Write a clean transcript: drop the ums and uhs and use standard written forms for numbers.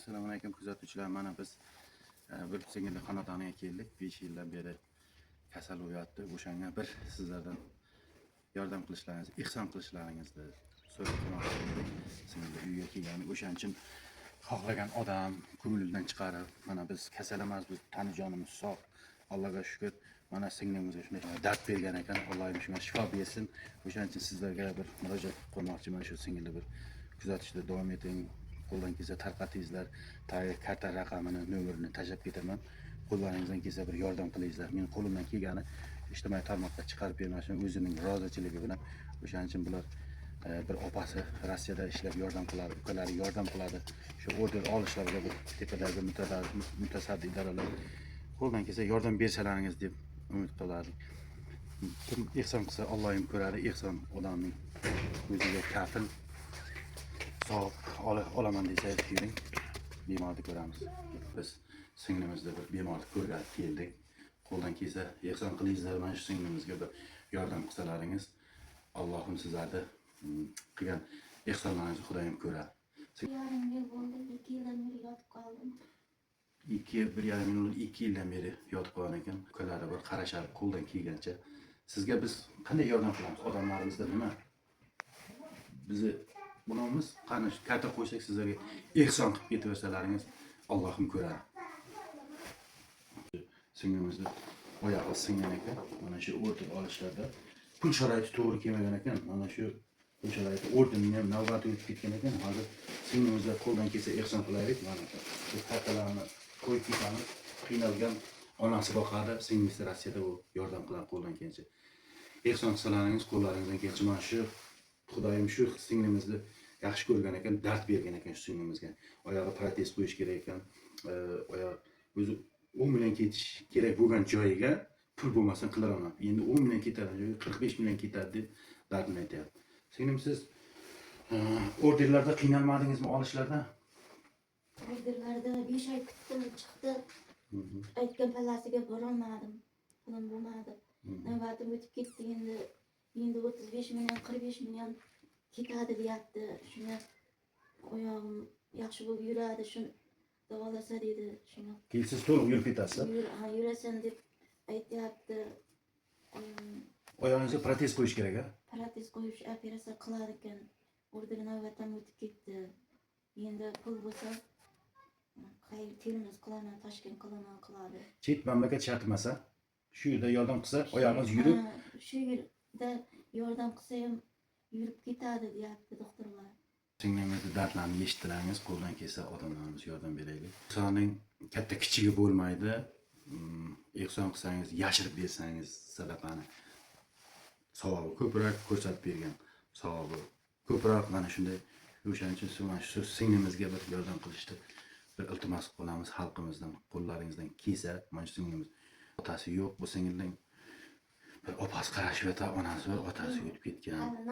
Assalomu alaykum, kuzatuvchilar. Mana biz bir singilli xonadoniga keldik. 5 yildan beri kasal bo'lib yotdi. O'shanga bir sizlardan yordam qilishlaringiz, ehson qilishlaringizni so'rab qilmoqchi edik. Singilli uyga kelgan, o'shaning uchun xohlagan odam ko'nglidan chiqarib, mana biz kasal emas, biz tani jonimiz sog'. Allohga shukur. Mana singlimizga shunday dard bergan ekan. Allohim shunga shifo bersin. O'shaning uchun sizlarga bir murojaat qilmoqchiman. Shu singilli bir kuzatishda davom eting. Qo'ldan kelsa tarqatingizlar. Tagi karta raqamini, nomerini tashlab ketaman. Qo'llaringizdan kelsa bir yordam qilingizlar. Men qo'limdan kelgani ijtimoiy tarmoqqa chiqarib bermoqchiman o'zining rozilikligi bilan. O'shaning uchun bular bir opasi Rossiyada ishlab yordam qiladi, ukalari yordam qiladi. Shu order olishlarga bir tepadagi mutasaddi idoralar qo'ldan kelsa yordam bersalaringiz deb umid qilardik. Kim ehson qilsa, Allohim ko'radi. Ehson odamning o'ziga kafil savob olaman desa, yuring, bemorni ko'ramiz. Biz singlimizni bir bemorni ko'rgani keldik. Qo'ldan kelsa ehson qilingizlar, mana shu singlimizga bir yordam qilsalaringiz, Allohim sizlarni qilgan ehsonlaringizni Xudoyim ko'radi. 1,5 yil bo'ldi, 2 yildan beri yotib qoldim. 2, 1,5 yil, 2 yildan beri yotib qolgan ekan. Ukalari bir qarashar qo'ldan kelgancha. Sizga biz qanday yordam qilamiz? Odamlarimizda nima? Bizni bunimiz qani, shu karta qo'ysak, sizlarga ehson qilib ketaversalaringiz, Allohim ko'radi. Singlimizni oyog'i singan ekan. Mana shu order olishlarda pul sharoiti to'g'ri kelmagan ekan. Mana shu pul sharoiti, orderni ham navbati o'tib ketgan ekan. Hozir singlimizga qo'ldan kelsa ehson qilaylik. Mana shu kartalarni qo'yib ketamiz. Qiynalgan onasi boqadi, singlisi Rossiyada, u yordam qiladi qo'ldan kelgancha. Ehson qilsalaringiz, qo'llaringizdan kelsa, mana shu Xudoyim shu singlimizni yaxshi ko'rgan ekan, dard bergan ekan shu singlimizga. Oyog'i protez qo'yish kerak ekan. Oyoq o'zi 10 million ketish kerak bo'lgan joyiga pul bo'lmasa qildiraman. Endi 10 million ketadi joyiga 45 million ketadi deb dardini aytyapti. Singlim, siz orderlarda qiynalmadingizmi olishlarda? Orderlarda 5 oy kutdim, chiqdi. Aytgan pallasiga borolmadim. Pulim bo'lmadi. Navbatim o'tib ketdi endi. Endi 35 million, 45 million ketadi deyapti. Shuni oyog'im yaxshi bo'lib yuradi, shuni davolasa dedi. Shuni Keyin siz to'liq yurib ketasiz. Ha, yurasan deb aytyapti. Oyog'im Oyog'ingizga protez qo'yish kerak, a? Protez qo'yish operatsiya qilar ekan. Order navbatdan o'tib ketdi. Endi pul bo'lsa, qayer Termiz qilaman, Toshkent qilaman, qiladi. Chet mamlakat shart emas, a? Shu yerda yordam qilsa, oyog'ingiz yurib, Ha, shu yerda yordam qilsa ham yurib ketadi deyapti doktorlar. Singlimizni dardlarini eshitdilaringiz, qo'ldan kelsa odamlarimiz yordam beraylik. Ehsonning katta kichigi bo'lmaydi. Ehson qilsangiz, yashirib bersangiz sadaqani savobi ko'proq, ko'rsatib bergan savobi ko'proq. Mana shunday, o'shaning uchun siz mana shu singlimizga bir yordam qilishni bir iltimos qilamiz xalqimizdan, qo'llaringizdan kelsa. Mana shu singlimiz otasi yo'q, bu singilning bir opasi qarashib yotadi, onasi bor, otasi o'tib ketgan. Hali